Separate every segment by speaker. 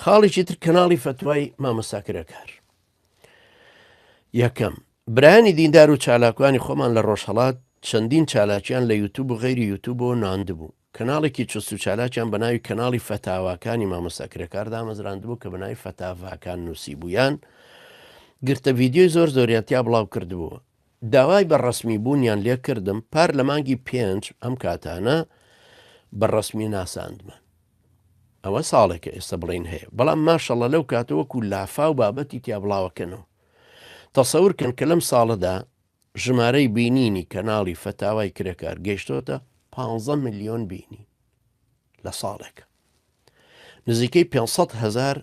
Speaker 1: خاڵێکی تر کەناڵی فەتوای مامۆستا کرێکار. یەکەم، برایانی دیندار و چالاکوانی خۆمان لە ڕۆژهەڵات چەندین چالاکیان لە یوتوب و غەیری یوتوبەوە ناندبوو. کەناڵێکی چوست و چالاکیان بە ناوی کەناڵی فەتاواکانی مامۆستا کرێکار دامەزراندبوو کە بە ناوی فەتاڤاکان نووسیبوویان، گرتە ڤیدیۆی زۆر زۆریان تیا بڵاو کردبووە. داوای بە ڕەسمی بوونیان لێ کردم، پار لە مانگی پێنج ئەم کاتانە بە ڕەسمی ناساندمان. ئەوە ساڵێکە ئێستا بڵێین هەیە، بەڵام ماشەڵڵا لەو کاتە وەکو لافاو بابەتی تیا بڵاوەکەنەوە. تەسەور کەن کە لەم ساڵەدا ژمارەی بینینی کەناڵی فەتاوای کرێکار گەیشتۆتە 15 ملیۆن بینین لە ساڵێک. نزیکەی 500 هەزار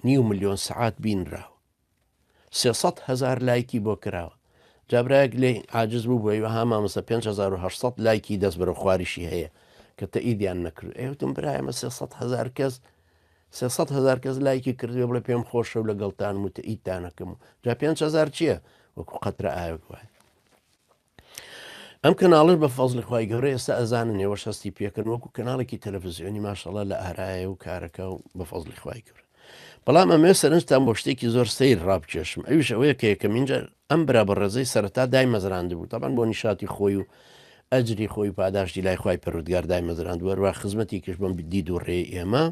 Speaker 1: نیو ملیۆن سەعات بینراوە. 300 هەزار لایکی بۆ کراوە. جا برایەک لێی عاجز بوو بۆی وەها مامۆستا 5800 لایکی دەست بەرەو خواریشی هەیە کە تەئیدیان نەکرد. ئێ وتم برا ئێمە 300 هەزار کەس 300 هەزار کەس لایکی کردوێ بڵێ پێم خۆشە و لەگەڵتانم و تەئیدتانەکەم و جا 5000 چییە وەکو قەترە ئاوێک وایە. ئەم کەناڵش بە فەزلی خوای گەورە ئێستا ئەزانن ئێوەش هەستی پێکردن وەکو کەناڵێکی تەلەڤزیۆنی ماشەڵا لە ئارایە و کارەکە و بە فەزلی خوای گەورە بەڵام ئەمێ سەرنجتان بۆ شتێکی زۆر سەیر ڕابکێشم ئەویش ئەوەیە کە یەکەمین جار ئەم برا بەڕێزەی سەرەتا دایمەزراندبوو تەبعەن بۆ نیشاتی خۆی و ئەجری خۆی و پاداشتی لای خوای پەروەردگار دایمەزراند وەروا خزمەتێکیش بەم دید و ڕێی ئێمە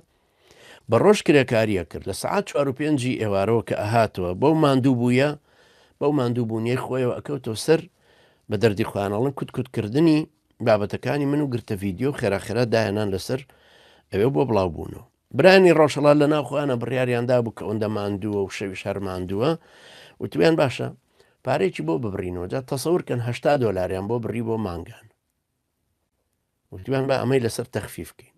Speaker 1: بە ڕۆژ کرێکاری ئەکرد لە سەعات چوار و پێنجی ئێوارەوە کە ئەهاتەوە بەو ماندوو بوویە بەو ماندوو بوونیەی خۆیەوە ئەکەوتەوە سەر بە دەردی خۆیان ئەڵێن کوت کوت کردنی بابەتەکانی من و گرتە ڤیدیۆ و خێرا خێرا دایانان لەسەر ئەوێ بۆ بڵاو بوونەوە برانی ڕۆژهەڵات لە ناو خۆیانە بڕیاریان دابوو کە ئەوەندە ماندووە و شەویش هەر ماندووە وتویان باشە پارێکی بۆ ببڕینەوە جا تەسەور کەن هەشتا دۆلاریان بۆ بڕی بۆ مانگان وتیان با ئەمەی لەسەر تەخفیف بکەین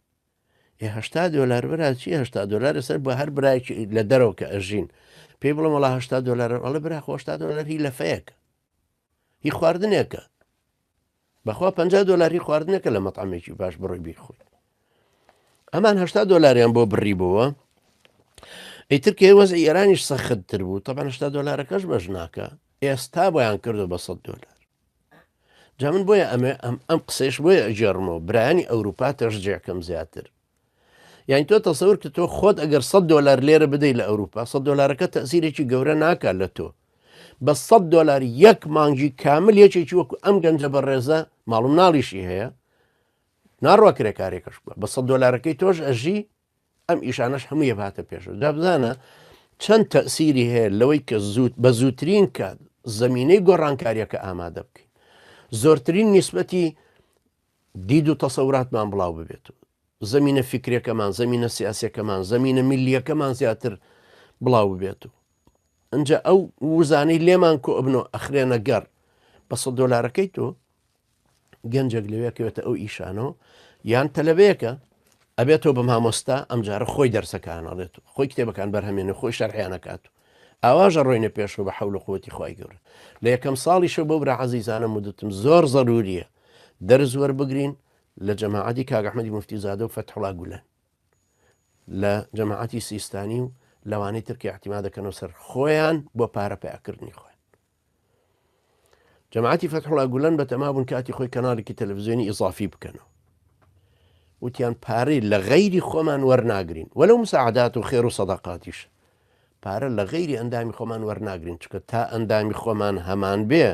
Speaker 1: ئێ هەشتا دۆلار برا چی هەشتا دۆلار لەسەر بۆ هەر برایەکی لە دەرەوە کە ئەژین پێی بڵێم وەڵا هەشتا دۆلار ئەڵێ برا خۆ هەشتا دۆلار هی لەفەیەکە هی خواردنێکە بەخوا پ دۆلار هی خواردنێکە لە مەطعمێکی باش بڕۆی بیخۆی ئەمان هەشتا دۆلاریان بۆ بڕی بووە ئیتر کە وەزعی ئێرانیش سەختتر بوو تەبعەن هەشتا دۆلارەکەش بەش ناکە ئێستا بۆیان کردو بە 100 دۆلار جا من بۆیە ئەمێ ئەم ئەم قسەیش بۆیە ئەگێڕمەوە برایانی ئەوروپا تەشجیعکەم زیاتر یعنی تۆ تەسەور کە تۆ خۆت ئەگەر 100 دۆلار لێرە بدەیت لە ئەوروپا 100 دۆلارەکە تەسیرێکی گەورە ناکات لە تۆ بە 100 دۆلار یەک مانگی کامل یەکێکی وەکو ئەم گەنجە بەڕێزە ماڵ و مناڵیشی هەیە ناڕوا کرێکارێکەش بووە بە 100 دۆلارەکەی تۆش ئەژی ئەم ئیشانەش هەمووی ئەباتە پێشەوە جا بزانە چەند تەسیری هەیە لەوەی کە زووت بە زووترین کات زمینەی گۆڕانکاریەکە ئامادە بکەین زۆرترین نیسبەتی دید و تەسەوراتمان بڵاو ببێت و زمینە فیکرەکەمان زمینە سیاسەکەمان زمینە میلیەکەمان زیاتر بڵاو ببێت و ئەجا ئەو وزانەی لێمان کۆ ئەبنەوە ئەخرێنە گەڕ بە 100 دۆلارەکەی تۆ گەنجێک لەوێ کەوێتە ئەو ئیشانەوە یان تەلەبەیەکە ئەبێتەوە بە مامۆستا ئەمجارە خۆی دەرسەکان ئەڵێت خۆی کتێبەکان بەرهەمێنێ خۆی شەرحیانەکات و ئاواژە ڕۆینە پێشەوە بە حەول و قوتی خوای گەورە لە یەکەم ساڵیشەوە بەو برا عەزیزانە مدتم زۆر زەروریە دەرس وەربگرین لە جەماعەتی کاک ئەحمەدی موفتی زادە و فەتحوڵا گولەن لە جەماعەتی سیستانی و لەوانەی تر کە ئیعتیمادەکەنەوە سەر خۆیان بۆ پارە پەیاکردنی خۆیان جەماعەتی فەتحوڵا گولەن بەتەما بوون کاتی خۆی کەناڵێکی تەلەڤزیۆنی ئیزافی بکەنەوە وتیان پارەی لە غەیری خۆمان وەرناگرین وەلو مساعدات و خێر و سەدەقاتیش پارە لە غەیری ئەندامی خۆمان وەرناگرین چکە تا ئەندامی خۆمان هەمان بێ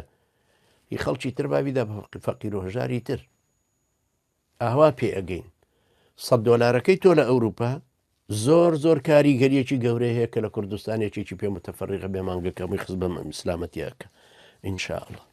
Speaker 1: هی خەڵکی تر بابیدا فەقیر و هەژاری تر ئاوا پێ ئەگەین. سەد دۆلارەکەی تۆ لە ئەوروپا زۆر زۆر کاریگەریەکی گەورەی هەیە کە لە کوردستان یەکێکی پێ متەفەڕیغە بێ مانگەکە هەمووی خست بە ئیسلامەتیەکە ان شاء الله.